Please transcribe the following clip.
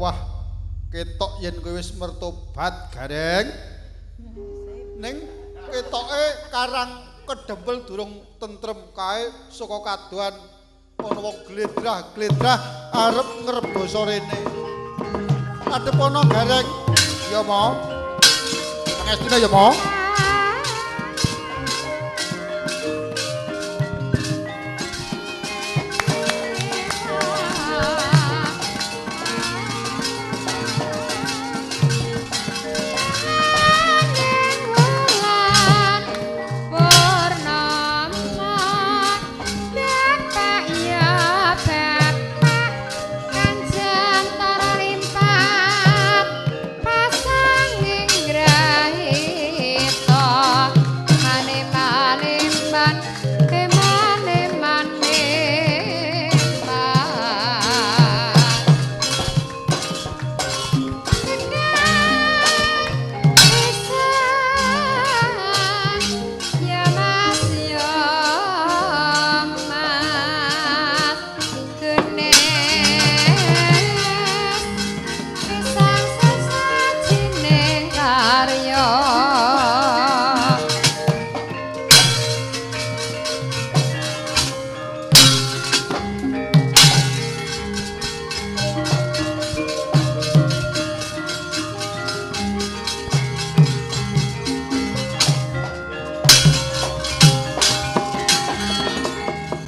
Wah, ketok yen kowe wis mertobat, Gareng. Ning ketoke karang kedempel durung tentrem kae saka kadohan ana wong gledrah-gledrah arep ngrebasa rene. Adep ana, Gareng. Ya, Mo. Pangestune ya, Mo.